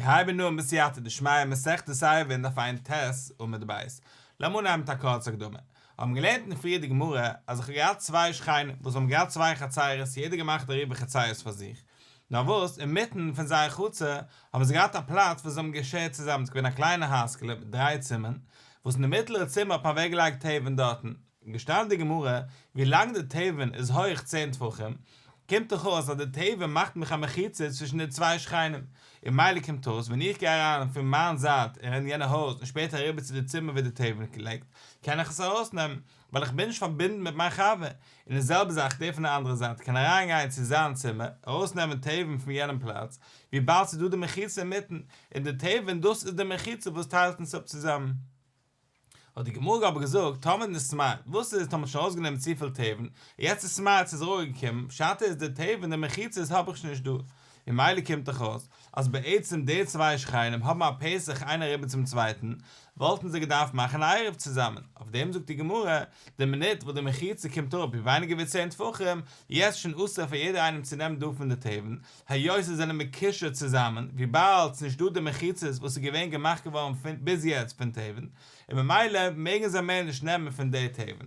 מיר הייבן אן בסייעתא דשמיא מסכת עירובין דף ע"ט עמוד ב'. לאמיר אנהייבן מיט א קורצע הקדמה. האבן געלערנט אין פריערדיגע גמרא אז איך האב געהאט צוויי שכנים וואס האבן געהאט צוויי חצירות יעדער געמאכט עירובי חצירות פאר זיך. נאר וואס אינמיטן פון זייער חצר האבן זיי געהאט א פלאץ וואס זיי האבן געשערט צוזאמען ס'איז געווען א קליינע הייזקעלע מיט דריי צימערן וואס אין די מיטלערע צימער האט מען אוועקגעלייגט תבן דארטן. געשטאנען די גמרא, ווי לאנג די תבן איז הויך צען טפחים, קומט דאך אויס אז די תבן מאכט מיך א מחיצה צווישן די צוויי שכנים, און ממילא קומט אויס ווען איך גיי אריין פון מיין זייט אין יענע הויז און שפעטער אריבער צו די צימער ווי די תבן ליגט, קען איך עס ארויסנעמען, ווייל איך בין נישט פארבינדן מיט מיין חבר, און די זעלבע זאך דער פון די אנדערע זייט קען אריינגיין צו זיין צימער, ארויסנעמען תבן פון יענעם פלאץ, וויבאלד ס'איז דא די מחיצה אינמיטן, און די תבן דאס איז די מחיצה וואס טיילט אונז אפ צוזאמען. האט די גמרא אבער געזאגט, טאמער נתמעט, וואס איז טאמער האט שוין ארויסגענומען צופיל תבן, און יעצט איז נתמעט ס'איז אראפגעקומען, פשט איז די תבן די מחיצות האב איך שוין נישט דא, און ממילא קומט דאך אויס אז בעצם די צוויי שכנים האבן א פתח איינער אריבער צום צווייטן, וואלטן זיי געדארפט מאכן א עירוב צוזאמען, אויף דעם זאגט די גמרא, די מינוט וואס די מחיצה קומט אראפ ווי ווייניגער ווי צען טפחים, יעצט שוין אסור פאר יעדער איינעם צו נעמען דא פון די תבן, היות זיי זענען מקושר צוזאמען, וויבאלד ס'נישט דא די מחיצות וואס איז געווען געמאכט געווארן פון ביז יעצט פון תבן, און ממילא מעגן זיי מער נישט נעמען פון די תבן.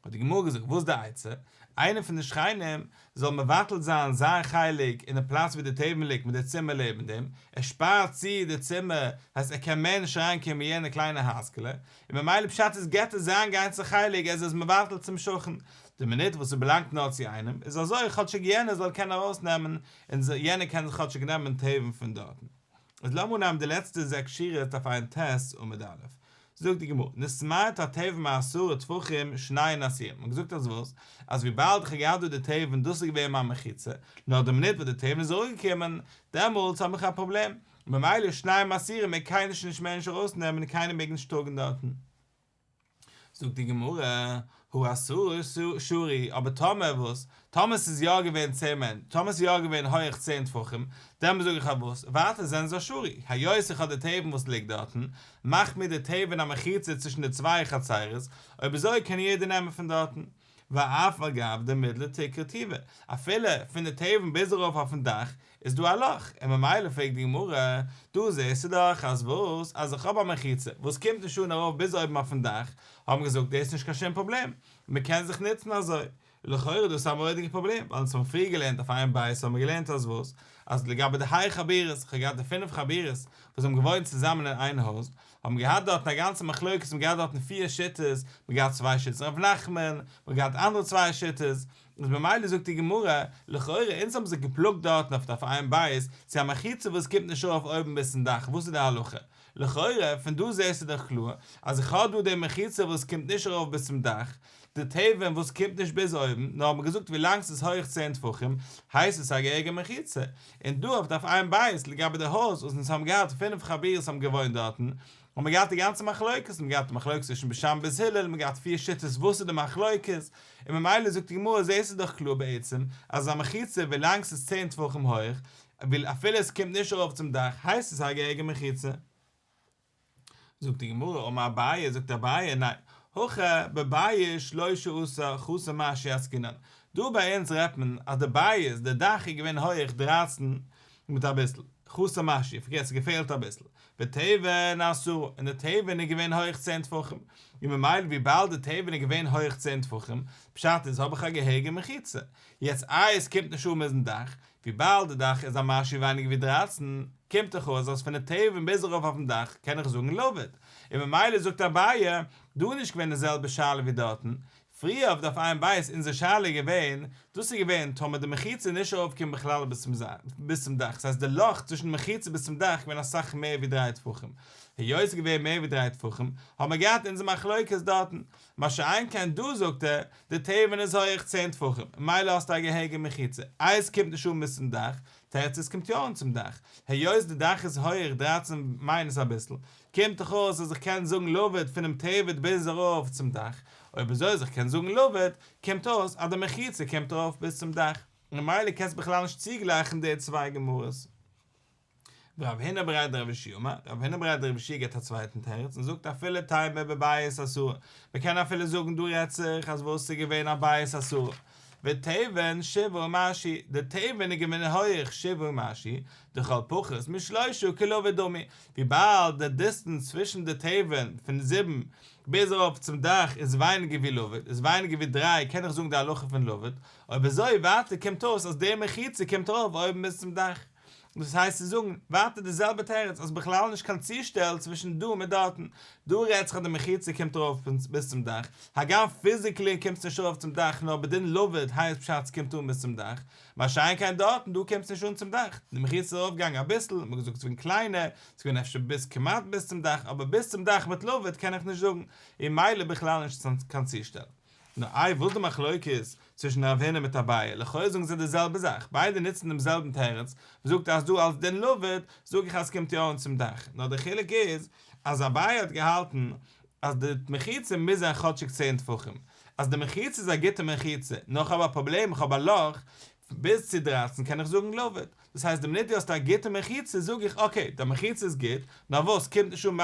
האט די גמרא געזאגט, וואס איז די עצה? איינער פון די שכנים זאל מבטל זיין זיין חלק אין די פלאץ ווי די תבן ליגט מיט די צימער לעבן דעם, ער שפארט צו די צימער, הייסט ער קען מער נישט אריינקומען אין יענע קליינע הייזקעלע, און ממילא פשט איז געט ער זיין גאנצע חלק ער איז עס מבטל צום שכן, די מינוט וואס ס'באלאנגט נאר צו איינעם איז אזוי כאטשיג יענער זאל קענען ארויסנעמען און יענער קען זיך כאטשיג נעמען תבן פון דארטן. איז לאמיר אנהייבן די לעצטע זעקס שורות דף ע"ט עמוד א'. זאגט די גמרא, נתמעט התבן מעשרה טפחים שניהן אסורים, מ'האט געזאגט אז וואס? אז וויבאלד איך האב געהאט דא די תבן דאס איז געווען מיין מחיצה, נאר די מינוט וואס די תבן איז אראפגעקומען, דעמאלטס האב איך א פראבלעם, ממילא שניהם אסורים מעג קיינער שוין נישט מער נישט ארויסנעמען און קיינער מעג נישט טראגן דארטן. זאגט די גמרא, הא עשרה שרי, אבער טאמער וואס? טאמער ס'איז יא געווען צען מענ, טאמער ס'איז יא געווען הויעך צען טפחים, דעמאלט זאג איך אז וואס? ווייטער זענען זיי שרי, היות איך האב די תבן וואס ליגט דארטן, מאכט מיר די תבן א מחיצה צווישן די צוויי חצירות, אויב אזוי קען יעדער נעמען פון דארטן. ואף על גב דמידלי תקרה טובא, אפילו פון די תבן ביז ארויף אויפן דאך איז דא א לאך, און ממילא פרעגט די גמרא, דא זעסטו דאך אז וואס, אז איך האב א מחיצה וואס קומט נישט אן ארויף ביז אויבן אויפן דאך, האבן געזאגט דאס איז נישט קיין שום פראבלעם, מען קען זיך נוצן אזוי, לכאורה איז דאס א מורא'דיגע פראבלעם, ווייל אונז האבן פריער געלערנט אויף איין בית האבן מיר געלערנט אז וואס, אז לגבי די ה' חבורות, איך האב געהאט די פינף חבורות וואס האבן געוואוינט צוזאמען אין איין הויז, האבן געהאט דארטן א גאנצע מחלוקת, מ'האט געהאט דארטן פיר שיטות, מ'האט געהאט צוויי שיטות ר' נחמן, מ'האט געהאט אנדערע צוויי שיטות, איז ממילא זאגט די גמרא, לכאורה אונז האבן זיך געפלאגט דארטן אויף דף עיין בית, צו א מחיצה וואס קומט נישט ארויף אויבן ביזן דאך, וואס איז די הלכה? לכאורה פון דא זעסטו דאך קלאר אז איך האב דא די מחיצה וואס קומט נישט ארויף ביז צום דאך, די תבן וואס קומט נישט ביז אויבן, נאר האט מען געזאגט ווילאנג ס'איז הויך צען טפחים הייסט עס א געהעריגע מחיצה, און דא אויף דף עיין בית לגבי די הויז וואס אונז האבן געהאט פינף חבורות האבן געוואוינט דארטן, האבן מיר געהאט די גאנצע מחלוקת, מ'האט געהאט די מחלוקת צווישן בית שמאי בית הלל, מ'האט געהאט פיר שיטות וואס איז די מחלוקת, און ממילא זאגט די גמרא זעסטו דאך קלאר בעצם אז א מחיצה ווילאנג ס'איז צען טפחים הויך, אפילו עס קומט נישט ארויף צום דאך הייסט עס א געהעריגע מחיצה. זאגט די גמרא, אמר אביי, זאגט אביי, ניין, הכא בבית שלשה עשר חסר משהו עסקינן, דא ביי אונז רעדט מען אז די בית, די דאך איז געווען הויעך דרייצן מיט אביסל, חסר משהו, פארקערט ס'האט געפעלט אביסל, ותבן עשרה, און די תבן איז געווען הויעך צען טפחים, און ממילא וויבאלד די תבן איז געווען הויעך צען טפחים, פשט איז האב איך א געהעריגע מחיצה, יעצט איי עס קומט נישט אן ביזן דאך, וויבאלד די דאך איז א משהו ווייניגער ווי דרייצן, קומט דאך אויס אז פון די תבן ביז ארויף אויפן דאך קען איך זאגן לבוד, און ממילא זאגט אביי, דא איז נישט געווען די זעלבע שאלה ווי דארטן, פריער אויף דף עיין בית אונזער שאלה איז געווען, דאס איז געווען טאמער די מחיצה איז נישט ארויפגעקומען בכלל ביז צום דאך, ס'הייסט די לאך צווישן די מחיצה ביז צום דאך איז געווען אסאך מער ווי דריי טפחים, היות ס'איז געווען מער ווי דריי טפחים, האבן מיר געהאט אונזער מחלוקת דארטן, מה שאין כן דא זאגט ער, די תבן איז הויעך צען טפחים, מילא האסטו א געהעריגע מחיצה, איי עס קומט נישט אן ביז צום דאך, תירוץ עס קומט יא אן צום דאך, היות די דאך איז הויעך דרייצן מיינוס אביסל, קומט דאך אויס אז איך קען זאגן לבוד פונעם תבן ביז ארויף צום דאך, אויב אזוי אז איך קען זאגן לבוד, קומט אויס אז די מחיצה קומט ארויף ביז צום דאך, ממילא קענסט בכלל נישט צוגלייכן די צוויי גמרות. ורב הונא בריה דרב יהושע אמר, רב הונא בריה דרב יהושע געבט א צווייטן תירוץ און זאגט אפילו תימא בבית עשרה, מען קען אפילו זאגן דא רעדט זיך אז וואס איז געווען א בית עשרה. ותבן שבעה ומשהו, די תבן איז געווען הויעך שבעה ומשהו, דכל פחות משלושה כלבוד דמי, וויבאלד די דיסטענס צווישן די תבן פון זיבן ביז ארויף צום דאך איז ווייניגער ווי לבוד, איז ווייניגער ווי דריי קען איך זאגן די הלכה פון לבוד, אויב אזוי ווייטער קומט אויס אז די מחיצה קומט ארויף אויבן ביז צום דאך. דאס הייסט צו זאגן, ווייטער די זעלבע תירוץ אז בכלל נישט קיין צושטעל צווישן דא מיט דארטן, דא רעדט זיך אז די מחיצה קומט ארויף ביז צום דאך, הגם פיזיקלי קומט עס נישט ארויף צום דאך נאר בדין לבוד הייסט פשט ס'קומט אן ביז צום דאך, מה שאין כן דארטן דא קומט עס נישט אן צום דאך, די מחיצה איז ארויף געגאנגען אביסל, מ'האט געזאגט ס'געווען קליינער, ס'געווען אפשר ביז כמעט ביז צום דאך, אבער ביז צום דאך מיט לבוד קען איך נישט זאגן, און ממילא בכלל נישט קיין צושטעל. נו איי וואס די מחלוקת צווישן רב הונא מיט אביי, לכאו' זאגן זיי די זעלבע זאך, ביידע נוצן דעם זעלבן תירוץ, מ'זאגט אז דא אלס דין לבוד זאג איך אז ס'קומט יא אן צום דאך, נאר די חילוק איז אז אביי האט געהאלטן אז די מחיצה מוז זיין כאטשיג צען טפחים, אז די מחיצה איז א גוטע מחיצה, נאר כ'האב א פראבלעם כ'האב א לאך, ביז צו דרייצן קען איך זאגן לבוד, דאס הייסט די מינוט דו האסט א גוטע מחיצה זאג איך okay די מחיצה איז גוט, נאר וואס קומט נישט אן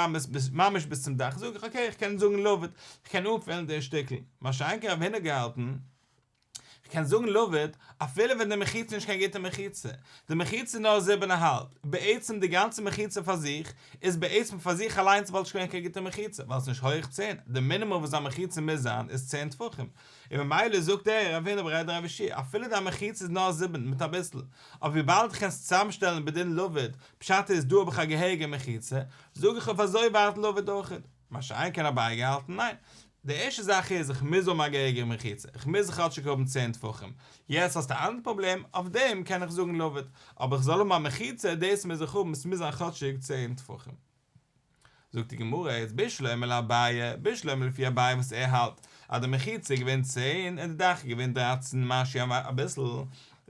ממש ביז צום דאך זאג איך okay איך קען זאגן לבוד, איך קען אנפילן די שטיקל, מה שאין כן רב הונא האט געהאלטן איך קען זאגן לבוד אפילו ווען די מחיצה איז נישט קיין גוטע מחיצה, די מחיצה איז נאר זיבן א האלב, בעצם די גאנצע מחיצה פאר זיך איז בעצם פאר זיך אליינס וואלט נישט געווען קיין גוטע מחיצה ווייל עס איז נישט הויעך צען, די מינימום וואס א מחיצה מוז זיין איז צען טפחים, און ממילא זאגט ער רב הונא בריה דרב יהושע אפילו דיין מחיצה איז נאר זיבן מיט אביסל, אבער וויבאלד איך קען עס צוזאמשטעלן בדין לבוד, פשט איז דא האב איך א געהעריגע מחיצה, זאג איך אויף אזוי ווייט לבוד אויכעט. מה שאין כן אביי געהאלטן ניין. די ערשטע זאך איז איך מוז האבן א געהעריגע מחיצה, איך מוז כאטשיג האבן צען טפחים, יעצט האסטו א אנדערע פראבלעם, אויף דעם קען איך זאגן לבוד, אבער איך זאל האבן א מחיצה דאס מוז איך האבן, עס מוז זיין כאטשיג צען טפחים. זאגט די גמרא, איז בשלמא לאביי, בשלמא לפי אביי וואס ער האלט אז די מחיצה איז געווען צען און די דאך איז געווען דרייצן משהו אביסל,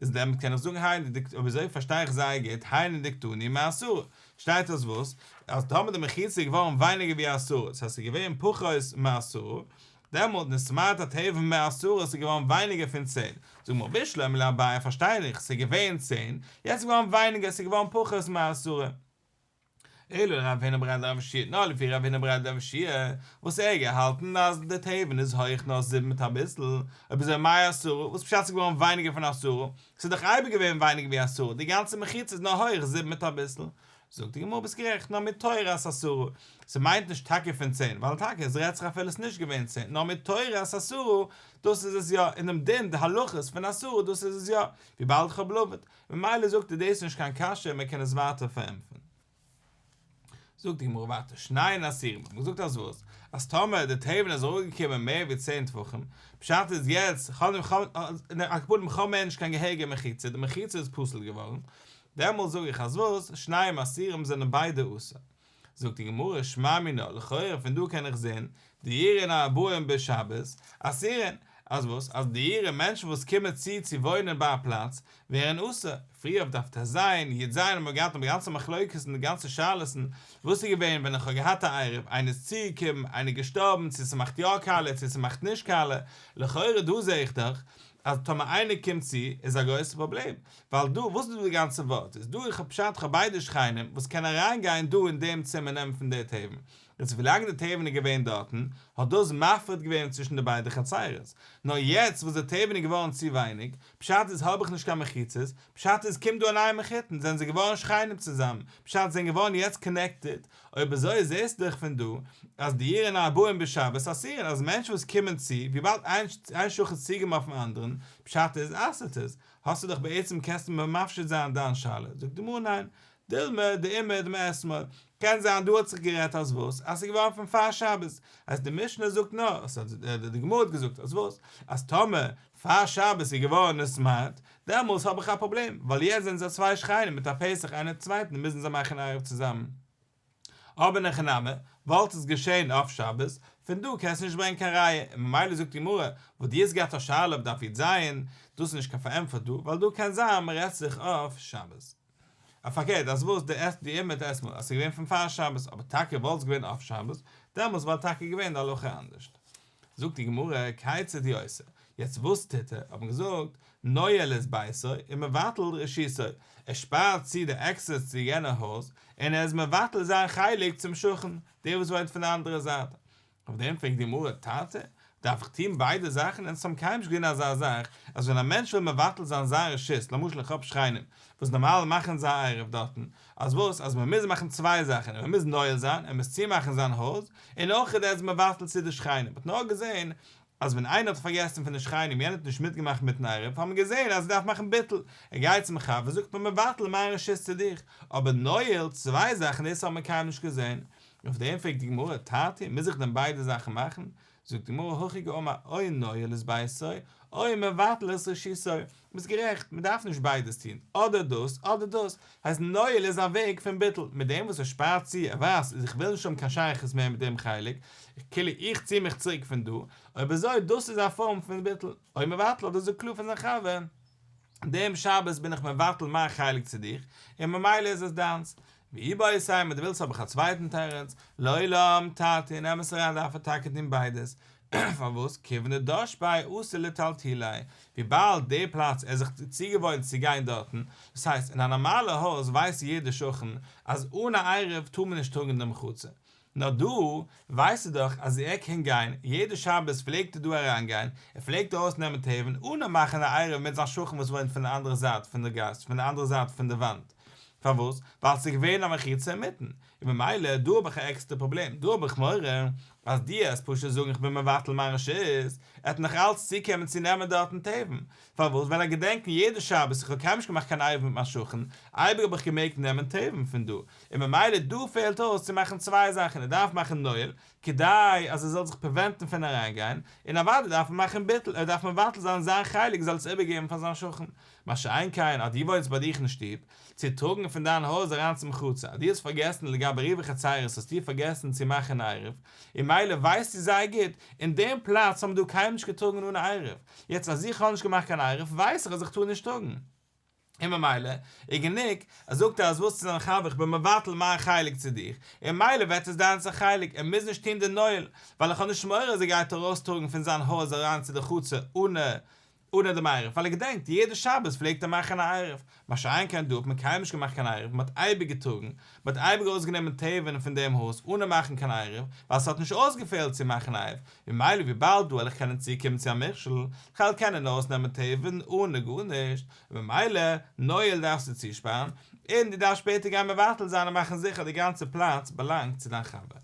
איז דעמאלט קען איך זאגן היינו דקתני, אויב אזוי פארשטיי איך זייער גוט, היינו דקתני מעשרה, שטייט אז וואס? אז טאמער די מחיצה איז געווארן ווייניגער ווי עשרה, דאס הייסט ס'איז געווען פחות מעשרה, דעמאלט נתמעט התבן מעשרה, ס'איז געווארן ווייניגער פון צען. זאג מיר בשלמא לאביי פארשטיי איך, ס'איז געווען צען, יעצט איז געווארן ווייניגער, ס'איז געווארן פחות מעשרה. אלא לרב הונא בריה דרב יהושע, נאר לפי רב הונא בריה דרב יהושע, וואס ער האט געהאלטן אז די תבן איז הויך נאר זיבן מיט אביסל, אויב אזוי מאי עשרה, וואס פשט ס'איז געווארן ווייניגער פון עשרה? ס'איז דאך אייביג געווען ווייניגער ווי עשרה, די גאנצע מחיצה איז נאר הויך זיבן מיט אביסל. זאגט די גמרא ביסט גערעכט, נאר מתורת עשרה, ס'מיינט נישט טאקע פון צען, ווייל טאקע עס רעדט זיך אפילו עס איז נישט געווען צען, נאר מתורת עשרה, דאס איז עס יא, אינעם דין די הלכות פון עשרה דאס איז עס יא, וויבאלד כ'האב לבוד, ממילא זאגט ער דאס איז נישט קיין קשיא מען קען עס ווייטער פארענטפערן. זאגט די גמרא ווייטער, שניהן אסורים, האט מען געזאגט אז וואס? אז טאמער די תבן איז אראפגעקומען מער ווי צען טפחים, פשט איז יעצט, על כל פנים כ'האב מער נישט קיין געהעריגע מחיצה, די מחיצה איז פסול געווארן, דעמאלס זאג איך אז וואס? שניהם אסורים זענען ביידע אסור. זאגט די גמרא, שמע מינה, לכאורה פון דא קען איך זען, דיורין הבאין בשבת, אסורין, אז וואס? אז דיורין, מענטשן וואס קומען צו צו וואוינען ביי א פלאץ, ווערן אסור. פריער אויף דף טז, יז האבן מיר געהאט די גאנצע מחלוקת און די גאנצע שאלות וואס איז געווען ווען איך האב געהאט א עירוב, איינער איז צוגעקומען, איינער איז געשטארבן, צו ס'מאכט יא קאליע צו ס'מאכט נישט קאליע, לכאורה דא זע איך דאך אז טאמער איינער קומט צו איז א גרויסע פראבלעם, ווייל דא, וואס איז דא די גאנצע ווארט, איז דא איך האב פשט איך האב ביידע שכנים וואס קען אריין גיין דא אין דעם צימער נעמען פון די תבן, יעצט ווילאנג די תבן איז געווען דארטן האט דאס מפריד געווען צווישן די ביידע חצירות, נאר יעצט וואס די תבן איז געווארן צו ווייניג, פשט איז האב איך נישט קיין מחיצות, פשט איז קומט דא א נייע מחותן, זענען זיי געווארן שכנים צוזאמען, פשט זיי זענען געווארן יעצט connected, אויב אזוי זעסטו דאך פון דא אז דיורין הבאין בשבת אסורין אז מענטשן וואס קומען צו, וויבאלד איין שכן איז צוגעקומען אויפן אנדערן, פשט איז אסר'ט עס, האסטו דאך בעצם קענסטו מיר מפשט זיין דיין שאלה, זאגט די גמרא ניין, דילמא דאימעד מאתמול, קען זיין דא האט זיך גערעדט אז וואס? אז ס'איז געווארן פון פאר שבת, אז די משנה זאגט נאר, די גמרא האט געזאגט אז וואס? אז טאמער פאר שבת איז געווארן נתמעט, דעמאלס האב איך א פראבלעם, ווייל יעצט זענען זיי צוויי שכנים מיט א פתח איינער צווייטן און מוזן זיי מאכן עירוב צוזאמען. אבער אין הכי נמי, וואלט עס געשען אויף שבת, פון דא קענסטו נישט ברענגען קיין ראיה, און ממילא זאגט די גמרא, וואס דו האסט געהאט א שאלה אויף דף יז, דאס איז נישט קיין פארענטפער דא, ווייל דא קען זיין מ'רעדט זיך אויף שבת. א פארקערט אז וואס די עסט דאימעד אתמול אז ס'איז געווען פון פאר שבת אבער טאקע וואלט עס געווען אויף שבת דעמאלס וואלט טאקע געווען די הלכה אנדערשט. זאגט די גמרא כיצד הוא עושה, יעצט וואס טוט ער, האט מען געזאגט נועל את ביתו ומבטל רשותו, ער שפארט צו די עקסעס צו יענע הויז און ער איז מבטל זיין חלק צום שכן, דער וואס וואוינט פון די אנדערע זייט. אויף דעם פרעגט די גמרא תרתי? דארף איך טון ביידע זאכן? אונז האבן קיינמאל נישט געזען אזא זאך אז ווען א מענטש וויל מבטל זיין זיין רשות, למשל איך האב שכנים וואס נארמאל מאכן זיי עירוב דארטן, אז וואס? אז מען מוז מאכן צוויי זאכן, מען מוז נועל זיין, ער מוז צומאכן זיין הויז, און אויך ער איז מבטל צו די שכנים. מען האט נאר געזען אז ווען איינער האט פארגעסן פון די שכנים יענער האט נישט מיטגעמאכט מיטן עירוב האט מען געזען אז ער דארף מאכן ביטול, ער גייט צום חבר און זאגט כ'בין מבטל מיין רשות צו דיך, אבער נועל צוויי זאכן דאס האט מען קיינמאל נישט געזען. אויף דעם פרעגט די גמרא, תרתי, מוז איך דען ביידע זאכן מאכן? זאגט די גמרא, הכי קאמר, או נועל את ביתו, או מבטל את רשותו. ביסט גערעכט, מען דארף נישט ביידעס טון, אדער דאס אדער דאס, הייסט נועל איז א וועג פון ביטול, מיט דעם וואס ער שפארט צו, ער ווייזט אז איך וויל נישט האבן קיין שייכות מער מיט דעם חלק, כאילו איך צי מיך צוריק פון דא, אויב אזוי דאס איז א פארם פון ביטול, או מבטל אדער זאגט קלאר פאר זיין חבר, דעם שבת בין איך מבטל מיין חלק צו דיך, און ממילא איז עס דיינס. ואיבעית אימא דו ווילסט האב איך א צווייטן תירוץ, לעולם תרתי אין אמת אריין דארף ער טאקע טון ביידעס, פארוואס כיוון דדש ביה אתי לטלטוליה, וויבאלד די פלאץ ער איז זיך צוגעוואוינט צו גיין דארטן, דאס הייסט אין א נארמאלע הויז ווייסט יעדער שכן אז אן א עירוב טאר מען נישט טראגן אין דעם חצר, נאר דא ווייסט ער דאך אז ער קען גיין, יעדע שבת פלעגט ער דא אריין גיין, ער פלעגט ארויס נעמען תבן אן מאכן א עירוב מיט זיין שכן וואס וואוינט פון די אנדערע זייט פון די גאס, פון די אנדערע זייט פון די וואנט, פארוואס? ווייל ס'איז געווען א מחיצה אינמיטן, און ממילא דא האב איך א עקסטערע פראבלעם, דא האב איך מורא אז דו עסט פשוט זאגן איך בין מבטל מיין רשות, ער עט נאך אלץ צוקומען צו נעמען דארטן תבן, פארוואס? ווייל ער געדענקט יעדע שבת איך האב קיינמאל נישט געמאכט קיין עירוב מיט מיין שכן, אייביג האב איך געמעגט נעמען תבן פון דא, און ממילא דא פעלט אויס צו מאכן צוויי זאכן, ער דארף מאכן נועל, כדי אז ער זאל זיך פריווענטן פון אריינגיין, און אוודאי דארף ער מאכן ביטול, ער דארף מבטל זיין זיין חלק זאל עס איבערגעבן פאר זיין שכן, מה שאין כן אז דו וואוינסט ביי דיך אין שטוב, צו טראגן פון דיין הויז אריין צום חצר, אז דו האסט פארגעסן לגבי עירובי חצירות האסטו פארגעסן צו מאכן עירוב, און ממילא ווייסטו זייער גוט, אין דעם פלאץ האבן דא קיינמאל נישט געטראגן אן עירוב, יעצט אז איך האב נישט געמאכט קיין עירוב ווייס איך אז איך טאר נישט טראגן. און ממילא איז גענוג אז זאגט ער אז וואס צו זיין חבר איך בין מבטל מיין חלק צו דיך, און ממילא ווערט עס דיינס א חלק, ער מוז נישט טון די נועל, ווייל איך האב נישט מורא אז ער גייט ארויסטראגן פון זיין הויז אריין צו די חצר אנע אנע דעם עירוב, ווייל ער געדענקט יעדע שבת פלעגט ער מאכן א עירוב, מה שאין כן דא האט מען קיינמאל נישט געמאכט קיין עירוב, מען האט אייביג געטראגן, מען האט אייביג ארויסגענומען תבן פון דעם הויז אנע מאכן קיין עירוב, ווייל ס'האט נישט אויסגעפעלט צו מאכן עירוב, ממילא וויבאלד דא וועל איך קענען צוקומען צו א מכשול, כ'וועל קענען ארויסנעמען תבן אנע גארנישט, ממילא נועל דארפסטו צושפארן, און דו דארפסט שפעטער גיין מבטל זיין און מאכן זיכער די גאנצע פלאץ באלאנגט צו דיין חבר.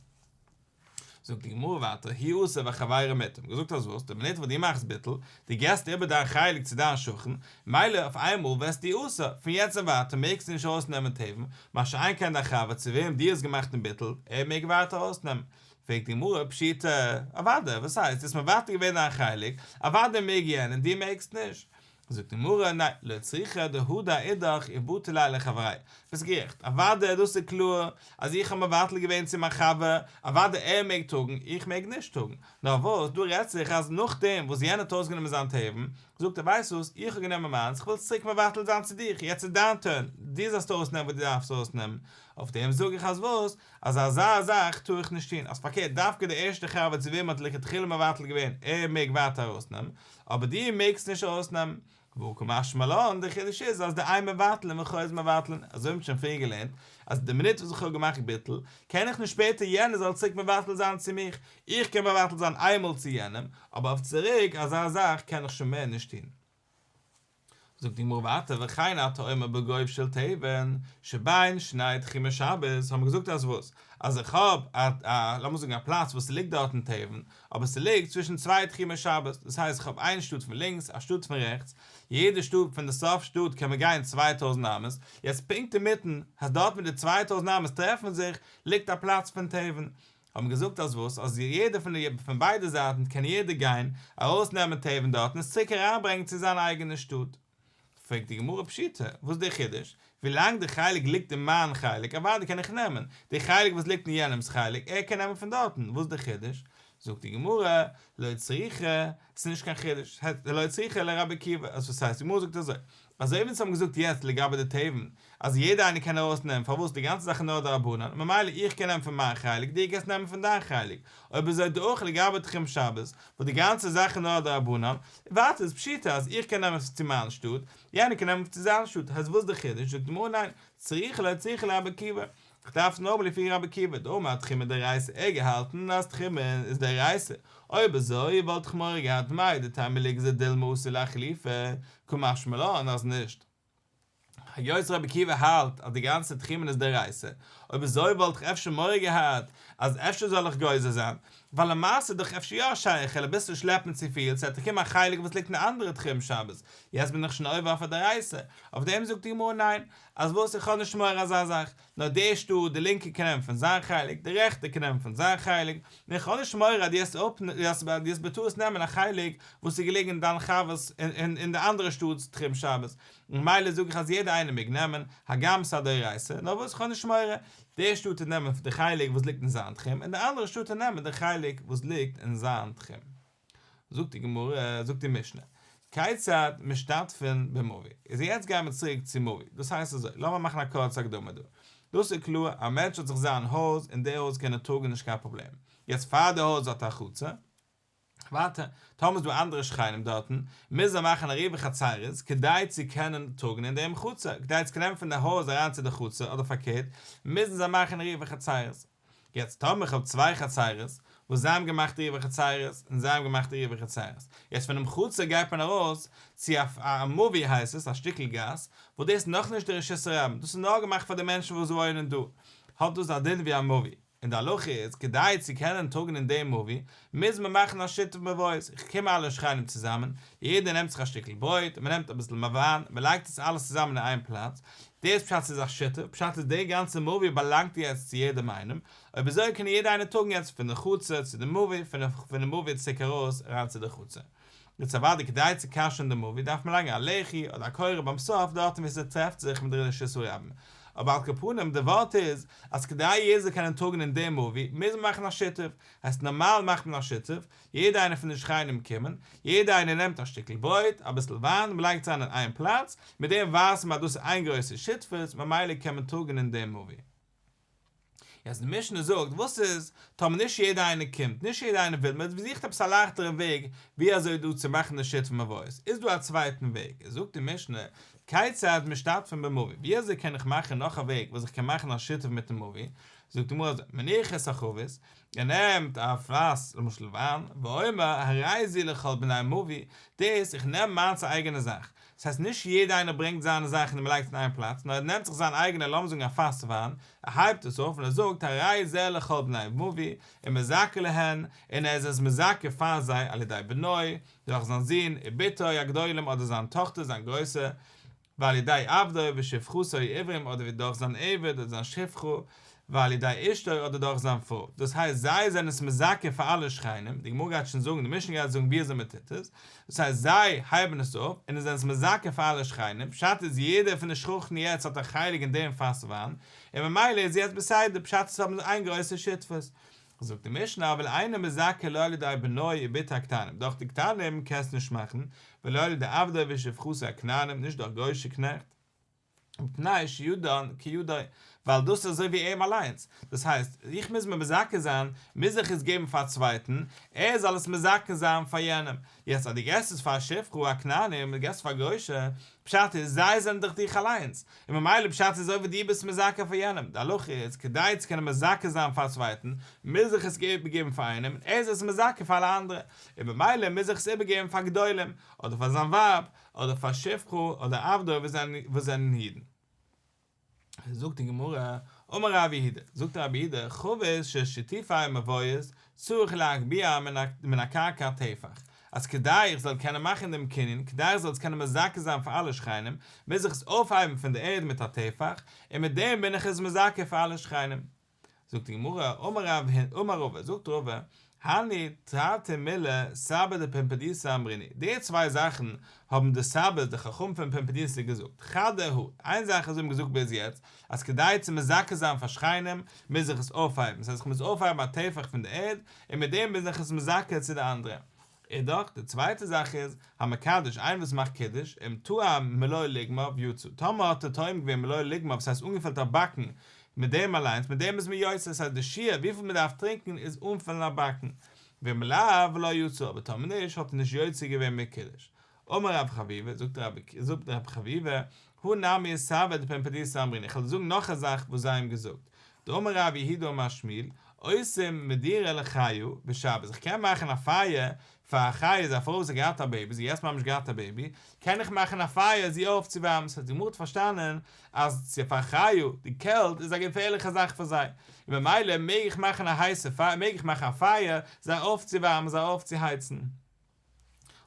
זאגט די גמרא ווייטער, הוא אסור וחבירו מותר, געזאגט אז וואס, די מינוט וואס דו מאכסט ביטול, דו געסט איבער דיין חלק צו דיין שכן, מילא אויף איינמאל ווערסטו אסור, פון יעצט און ווייטער מעגסטו נישט ארויסנעמען תבן, מה שאין כן דיין חבר צו וועם דו האסט געמאכט דעם ביטול, ער מעג ווייטער ארויסנעמען. פרעגט די גמרא, פשיטא, אוודאי, וואס הייסט, דו האסט מבטל געווען דיין חלק, אוודאי מעג יענער און דו מעגסט נישט. זאגט די גמרא, ניין, לא צריכא דהדר אידך ובטיל ליה לחבריה, ביסט גערעכט, אוודאי דאס איז קלאר אז איך האב מבטל געווען צו מיין חבר, אוודאי ער מעג טראגן, איך מעג נישט טראגן, נאר וואס, דא רעדט זיך אז נאכדעם וואס יענער האט אויסגענומען זיין תבן, זאגט ער ווייסט וואס, איך האב גענומען מיינס, איך וויל עס צוריק מבטל זיין צו דיך, יעצט איז דיין טורן, דו זאלסט אויסנעמען וואס דו דארפסט אויסנעמען, אויף דעם זאג איך אז וואס, אז אזא זאך טאר איך נישט טון, אז פארקערט דווקא דער ערשטער חבר צו וועם מען האט לכתחילה מבטל געווען, ער מעג ווייטער ארויסנעמען, אבער דו מעגסט נישט ארויסנעמען. והא קא משמע לן, דער חידוש איז אז דאין מבטלין וחוזר מבטלין, אזוי האבן מיר שוין פריער געלערנט, אז די מינוט וואס איך האב געמאכט ביטול, קען איך נישט שפעטער יענער זאל צוריק מבטל זיין צו מיך, איך קען מבטל זיין איינמאל צו יענעם, אבער אויף צוריק אזא זאך קען איך שוין מער נישט טון. זאגט די גמרא ווייטער וכן אתה אומר בגוב של תבן שבין שני תחומי שבת, האבן מיר געזאגט אז וואס? אז איך האב א א לאמיר זאגן א פלאץ וואס ס'ליגט דארטן תבן, אבער ס'ליגט צווישן צוויי תחומי שבת, דאס הייסט איך האב איין שטאט פון לינקס א שטאט פון רעכטס, יעדע שטאט פון די סוף שטאט קען מען גיין 2000 אמות, יעצט פונקט אינמיטן, אז דארט ווי די 2000 אמות טרעפן זיך, ליגט א פלאץ פון תבן, האבן געזאגט אז וואס אז יעדער פון די פון ביידע זייטן קען יעדער גיין ארויס נעמען תבן דארט און עס צוריק אריין ברענגען צו זיין אייגענע שטאט. פרעגט די גמרא פשיטא, וואס איז דער חידוש? ווילאנג די חלק ליגט אין מיין חלק אוודאי קען איך נעמען, די חלק וואס ליגט אין יענעמס חלק ער קען נעמען פון דארטן, וואס איז דער חידוש? זאגט די גמרא, לא צריכא, עס איז נישט קיין חידוש, לא צריכא לרבי עקיבא, אז וואס הייסט, די גמרא זאגט אזוי, אזוי ווי אונז האבן געזאגט יעצט לגבי די תבן, אז יעדער איינער קען ארויס נעמען, פארוואס די גאנצע זאך איז נאר דרבנן, ממילא איך קען נעמען פון מיין חלק, דו קענסט נעמען פון דיין חלק, אויב אזוי דא אויך לגבי תחום שבת, וואס די גאנצע זאך איז נאר דרבנן, ווייטער איז פשיטא אז איך קען נעמען צו מיין שטאט, יענער קען נעמען צו זיין שטאט, הייסט וואס די חידוש, זאגט די גמרא ניין, צריכא לא צריכא לרבי עקיבא. איך דארף נאר לפי רבי עקיבא, דאמר תחומין דאורייתא, ער געהאלטן אז תחומין איז דאורייתא, אויב אזוי וואלט איך מורא געהאט מהו דתימא ליגזור דילמא אתי לאחלופי, קא משמע לן אז נישט. היות רבי עקיבא האלט אז די גאנצע תחומין איז דאורייתא, אויב אזוי וואלט איך אפשר מורא געהאט אז אפשר זאל איך גוזר זיין, ווייל למעשה איז דאך אפשר יא שייך כ'וועל אביסל שלעפן צופיל ס'וועט קומען א חלק וואס ליגט אין א אנדערע תחום שבת, יעצט בין איך שוין עובר אויף א דאורייתא, אויף דעם זאגט די גמרא ניין, אז וואס איך האב נישט מורא אזא זאך, נאר די שטאט, די לינקע קען נעמען פון זיין חלק, די רעכטע קען נעמען פון זיין חלק, און איך האב נישט מורא אז דו וועסט בטעות נעמען א חלק וואס איז געליגן אין דיין חבר'ס אין די אנדערע שטאט'ס תחום שבת, ממילא זאג איך אז יעדער איינער מעג נעמען, הגם ס'איז א דאורייתא, נאר וואס איך האב נישט מורא, די שטאט וועט נעמען די חלק וואס ליגט אין זיין תחום, און די אנדערע שטאט וועט נעמען די חלק וואס ליגט אין זיין תחום. זאגט די גמרא, זאגט די משנה, כיצד משתתפין במבוי? איז יעצט גייען מיר צוריק צו מבוי, דאס הייסט אזוי, לאמיר מאכן א קורצע הקדמה דא. דאס איז קלאר, א מענטש האט זיך זיין הויז, אין די הויז קען ער טראגן נישט קיין פראבלעם. יעצט פאר די הויז האט ער א חצר, ווייטער, טאמער איז דא אנדערע שכנים דארטן, מוז ער מאכן עירובי חצירות כדי צו קענען טראגן אין דעם חצר, כדי צו קענען פון די הויז אריין צו די חצר אדער פארקערט, מוזן זיי מאכן עירובי חצירות. יעצט טאמער איך האב צוויי חצירות, וואס זיי האבן געמאכט עירובי חצירות, און זיי האבן געמאכט עירובי חצירות, יעצט פונעם חצר גייט מען ארויס צו א מבוי הייסט עס, א שטיקל גאס, וואס דאס איז נאכנישט די רשות הרבים, דאס איז נאר געמאכט פאר די מענטשן וואס וואוינען דא, האט דאס א דין ווי א מבוי. און די הלכה איז, כדי צו קענען טראגן אין דעם מבוי, מוז מען מאכן א שיתוף מבואות, איך קום אלע שכנים צוזאמען, יעדער נעמט זיך א שטיקל ברויט, מען נעמט אביסל וויין, מען לייגט עס אלעס צוזאמען אין איין פלאץ, דאס פשט ס'איז א שיתוף, פשט איז די גאנצע מבוי באלאנגט יעצט צו יעדעם איינעם, אויב אזוי קען יעדער איינער טראגן יעצט פון די חצר צו די מבוי, פון די מבוי צוריק ארויס אריין צו די חצר. יעצט אוודאי כדי צו כשר'ן די מבוי דארף מען לייגן א לחי אדער א קורה ביים סוף דארטן ווי ס'טרעפט זיך מיט די רשות הרבים, אבער על כל פנים די ווארט איז אז כדי יעדער זאל קענען טראגן אין די מבוי מוז מען מאכן א שיתוף, הייסט נארמאל מאכט מען א שיתוף, יעדער איינער פון די שכנים קומען, יעדער איינער נעמט א שטיקל ברויט, אביסל וויין, מען לייגט עס אריין אין איין פלאץ, מיט דעם ווייזט מען אז דאס איז איין גרויסע שותפות, ממילא קען מען טראגן אין די מבוי. יעצט די משנה זאגט וואס איז טאמער נישט יעדער איינער קומט, נישט יעדער איינער וויל, מען זוכט עפעס א לייכטערע וועג ווי אזוי דא צו מאכן די שיתוף מבואות, איז דא א צווייטן וועג, זאגט די משנה, כיצד משתתפין במבוי, ווי אזוי קען איך מאכן נאך א וועג וואס איך קען מאכן א שיתוף מיטן מבוי, זאגט די גמרא אזוי, מניח את החבית, ער נעמט א פאס למשל וויין, ואומר הרי זו לכל בני מבוי, דאס איך נעם מיינס א אייגענע זאך, דאס הייסט נישט יעדער איינער ברענגט זיינע זאכן און מען לייגט עס אין איין פלאץ, נאר ער נעמט זיך זיין אייגענע לאמיר זאגן א פאס וויין, ער הייבט עס אויף און ער זאגט הרי זה לכל בני מבוי, ומזכה להן, און ער איז עס מזכה פאר זיי על ידי בנו, דורך זיין זון, ובתו הגדולים אדער זיין טאכטער זיין גרויסע, ועל ידי עבדו ושפחתו העברים אדער ווי דורך זיין עבד אדער זיין שפחה, ועל ידי אשתו אדער דורך זיין פרוי, דאס הייסט זיי זענען עס מזכה פאר אלע שכנים, די גמרא גייט שוין זאגן, די משנה גייט זאגן ווי אזוי מען טוט עס, דאס הייסט זיי הייבן עס אויף און זענען עס מזכה פאר אלע שכנים, פשט איז יעדער פון די שכנים יעצט האט א חלק אין דעם פאס וויין, און ממילא איז יעצט בסדר, פשט איז האבן איין גרויסע שותפות. זאגט די משנה אבל אינו מזכה לא על ידי בנו ובתו הקטנים, דורך די קטנים קענסטו נישט מאכן, ולא על ידי עבדו ושפחתו הכנענים, נישט דורך גוי'אישע קנעכט, מפני שידן כידו, ווייל דאס איז אזוי ווי אים אליינס, דאס הייסט, איך מוז מיר מזכה זיין, מוז איך עס געבן פאר א צווייטן, ער זאל עס מזכה זיין פאר יענעם, יעצט אז דו געסט עס פאר א שפחה א כנעני און דו געסט פאר גוי'אישע, פשט איז, זיי זענען דאך דיך אליינס, און ממילא פשט איז אזוי ווי דו ביסט מזכה פאר יענעם, די הלכה איז, כדי צו קענען מזכה זיין פאר א צווייטן, מוז איך עס איבערגעבן פאר איינעם, און ער איז עס מזכה פאר אלע אנדערע, און ממילא מוז איך עס איבערגעבן פאר גדולים, אדער פאר זיין ווייב, אדער פאר שפחה אדער עבדו וואס זענען אידן. זאגט די גמרא, אמר רב יהודה, זאגט רב יהודה, חבית של שיתופי מבואות צריך להגביה מן הקרקע טפח, אז כדי איך זאל קענען מאכן דעם קנין, כדי איך זאל עס קענען מזכה זיין פאר אלע שכנים, מוז איך עס אויפהייבן פון די ערד מיט א טפח, און מיט דעם בין איך עס מזכה פאר אלע שכנים. זאגט די גמרא, אמר רב אמר רבא, זאגט רבא, הני תרתי מילי סבי דפומבדיתא אמרינהו, די צוויי זאכן האבן די סבא'ס די חכמים פון פומבדיתא געזאגט, חדא הא, איין זאך וואס זיי האבן געזאגט ביז יעצט, אז כדי צו מזכה זיין פאר שכנים, מוז איך עס אויפהייבן, ס'הייסט איך מוז אויפהייבן א טפח פון די ערד, און מיט דעם בין איך עס מזכה צו די אנדערע. אידך, די צווייטע זאך איז, המקדש, איינער וואס מאכט קידוש, אם טעם מלא לוגמיו יצא, טאמער האט ער טועם געווען מלא לוגמיו, ס'הייסט אנגעפילט א באקן מיט דעם אליינס, מיט דעם איז מען יוצא, ס'הייסט די שיעור וויפיל מען דארף טרינקען איז אנפילן א באקן, ואם לאו לא יצא, אבער טאמער נישט האט ער נישט יוצא געווען מיט קידוש. אמר רב חביבא, זאגט רב חביבא, הא נמי סבי דפומבדיתא אמרינהו, איך וועל דיר זאגן נאך א זאך וואס זיי האבן געזאגט. דאמר רב יהודה אמר שמואל, עושים מדורה לחיה בשבת, איך קען מאכן א פייער פאר א חיה, איז א פרוי וואס האט געהאט א בעיבי, זי האט יעצט ממש געהאט א בעיבי, קען איך מאכן א פייער זי אויפצואווארעמען, ס'האט די גמרא האט פארשטאנען אז צו פאר חיה, די קעלט איז א געפערליכע זאך פאר זיי, און ממילא מעג איך מאכן א הייסע פייער, מעג איך מאכן א פייער זיי אויפצואווארעמען, זיי אויפצוהייצן.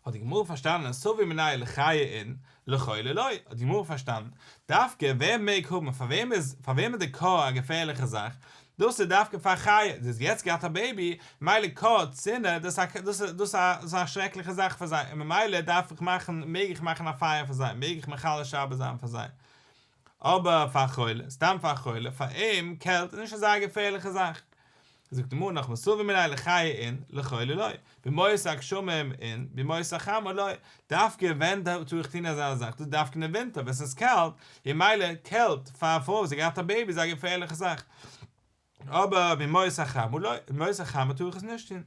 האט די גמרא פארשטאנען סבור מיניה לחיה אין, לחולה לא, האט די גמרא פארשטאנען, דווקא ווער מעג האבן, פאר וועם איז, פאר וועם איז די קור א געפערליכע זאך, דאס איז דווקא פאר חיה, זי האט יעצט געהאט א בעיבי, ממילא קור, צינה, דאס איז דאס איז א שרעקליכע זאך פאר זיי, און ממילא דארף איך מאכן, מעג איך מאכן א פייער פאר זיי, מעג איך מחלל שבת זיין פאר זיי. אבער פאר א חולה, סתם פאר א חולה, פאר אים, קעלט איז נישט אזא געפערליכע זאך. זאגט די גמרא נאכמאל סבור מיניה לחיה אין, לחולה לא, בימות הגשמים אין, בימות החמה לא, דווקא ווען טאר איך טון אזא זאך, דאס דווקא אין די ווינטער ווען ס'איז קאלט, און ממילא קעלט פאר א פרוי וואס האט געהאט א בעיבי איז א געפערליכע זאך, אבער בימות החמה לא, בימות החמה טאר איך עס נישט טון.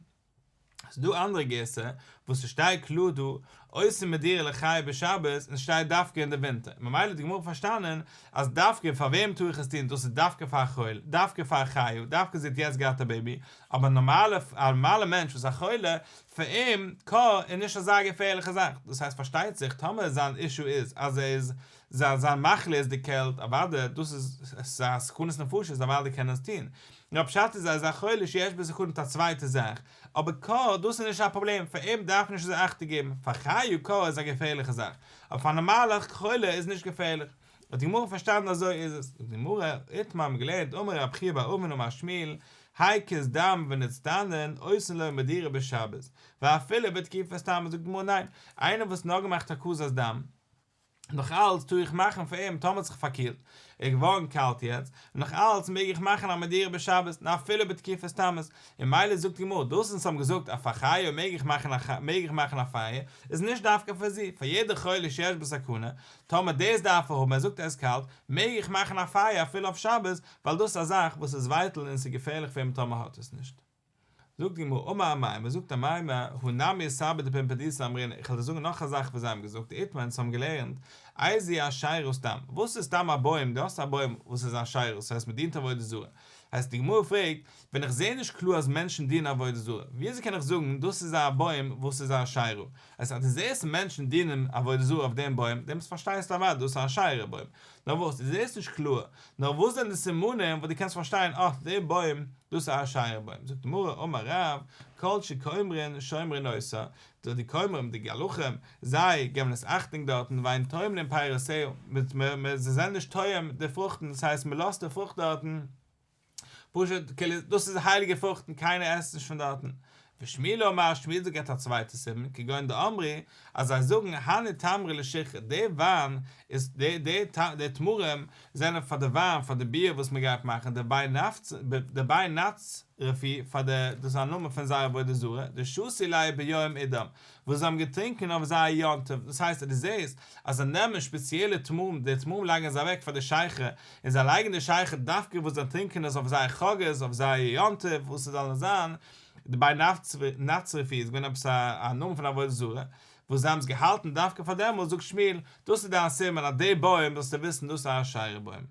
ס'איז דא אנדערע גירסא וואס ס'שטייט קלאר דא עושים מדורה לחיה בשבת און ס'שטייט דווקא אין די ווינטער, ממילא האט די גמרא פארשטאנען אז דווקא פאר וועם טאר איך עס טון דאס איז דווקא פאר א חולה, דווקא פאר א חיה, דווקא זי האט יעצט געהאט א בעיבי, אבער א נארמאלע א נארמאלע מענטש וואס איז א חולה, פאר אים קור איז נישט אזא געפערליכע זאך, דאס הייסט פארשטייט זיך טאמער זיין אישו איז אז ער איז זיין זיין מחלה איז די קעלט, אוודאי דאס איז א סכנת נפשות אוודאי קען ער עס טון, נאר פשט איז אז ער איז א חולה שיש בו סכנה מיט א צווייטע זאך, אבער קור דאס איז נישט א פראבלעם, פאר אים דארף מען נישט אזוי אכטונג געבן, פאר חיה קור איז א געפערליכע זאך, אבער פאר א נארמאלע חולה איז נישט געפערליך. האט די גמרא פארשטאנען אזוי איז עס, זאגט די גמרא, איתמר האבן געלערנט אמר רב חייא בר אבין אמר שמואל, הקיז דם ונצטנן עושין לו מדורה בשבת, ואפילו בתקופת תמוז, זאגט די גמרא ניין, איינער וואס האט נאר געמאכט הקזת דם, נאך אלץ טאר איך מאכן פאר אים טאמער האט זיך פארקילט, ער איז געווארן קאלט יעצט, נאך אלץ מעג איך מאכן א מדורה בשבת, און אפילו בתקופת תמוז, און ממילא זאגט די גמרא, דאס וואס אונז האבן געזאגט אז פאר חיה מעג איך מאכן א מעג איך מאכן א פייער, איז נישט דווקא פאר זי, פאר יעדע חולה שיש בו סכנה, טאמער דאס דארף ער האבן, ער זאגט ער איז קאלט, מעג איך מאכן א פייער אפילו אויף שבת, ווייל דאס איז א זאך וואס איז ווייטל און ס'איז געפערליך פאר אים טאמער האט עס נישט. זאגט די גמרא, אמר אמימר, זאגט אמימר, הא נמי סבא דפומבדיתא אמרינהו, איך וועל דיר זאגן נאך א זאך וואס זיי האבן געזאגט, דאיתמר אונז האבן געלערנט, איזוהי אשירה סתם, וואס איז סתם א בוים, דו האסט א בוים וואס איז אשירה, ס'הייסט מ'דינט עבודה זרה, הייסט די גמרא פרעגט, ווען איך זע נישט קלאר אז מענטשן דינען עבודה זרה, ווי אזוי קען איך זאגן דאס איז א בוים וואס איז א אשירה? הייסט אז דו זעסט מענטשן דינען עבודה זרה אויף דעם בוים, דעמאלטס פארשטייסטו אוודאי דאס איז א אשירה בוים. נאר וואס, דו זעסט נישט קלאר, נאר וואס זענען די סימנים וואס דו קענסט פארשטיין אה, דער בוים, דאס איז א אשירה בוים. זאגט די גמרא, אמר רב, כל שכומרין שומרין אותה, די כומרים, די גלחים, זיי געבן עס אכטונג דארטן, ואין טועמין פירותיה, זיי זענען נישט טועם די פרוכטן, דאס הייסט מען לאזט די פרוכט דארטן, פשוט כאילו דאס איז הייליגע פרוכטן קיינער עסט נישט פון דארטן. ושמואל אמר שמואל זאגט א צווייטע סימן כגון דאמרי אז זיי זאגן הני תמרי לשיכרא די וויין איז די די די תמרים זענען פאר די וויין פאר די ביר וואס מען גייט מאכן דבי נצרפי פאר די דאס איז א נאמען פון זייער עבודה זרה דשתו ליה ביום אידם וואס זיי האבן געטרינקען אויף זייער יום טוב, דאס הייסט אז דו זעסט אז זיי נעמען שפעציעלע תמרים, די תמרים לייגן זיי אוועק פאר די שכרה, און זיי לייגן די שכרה דווקא וואס זיי טרינקען עס אויף זייער חגאות, אויף זייער יום טוב, וואס עס זאל נאר זיין, דבי נצרפי איז געווען עפעס א נאמען פון עבודה זרה, וואס זיי האבן עס געהאלטן דווקא פאר דעמאלס, זאגט שמואל, דאס איז דיין סימן אז די בוים זאלסטו וויסן דאס איז א אשירה בוים.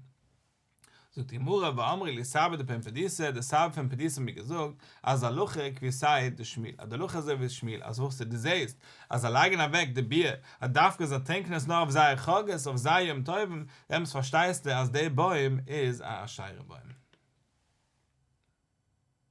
זאגט די גמרא ואמרי לי סבא דפומבדיתא, די סבא פון פומבדיתא האט מיר געזאגט אז הלכה כוותיה דשמואל, אז די הלכה איז אזוי ווי שמואל, אז וואס דו זעסט אז זיי לייגן אוועק די ביר אז דווקא זיי טרינקען עס נאר אויף זייער חגאות אויף זייער יום טובים, דעמאלטס פארשטייסטו אז די בוים איז א אשירה בוים.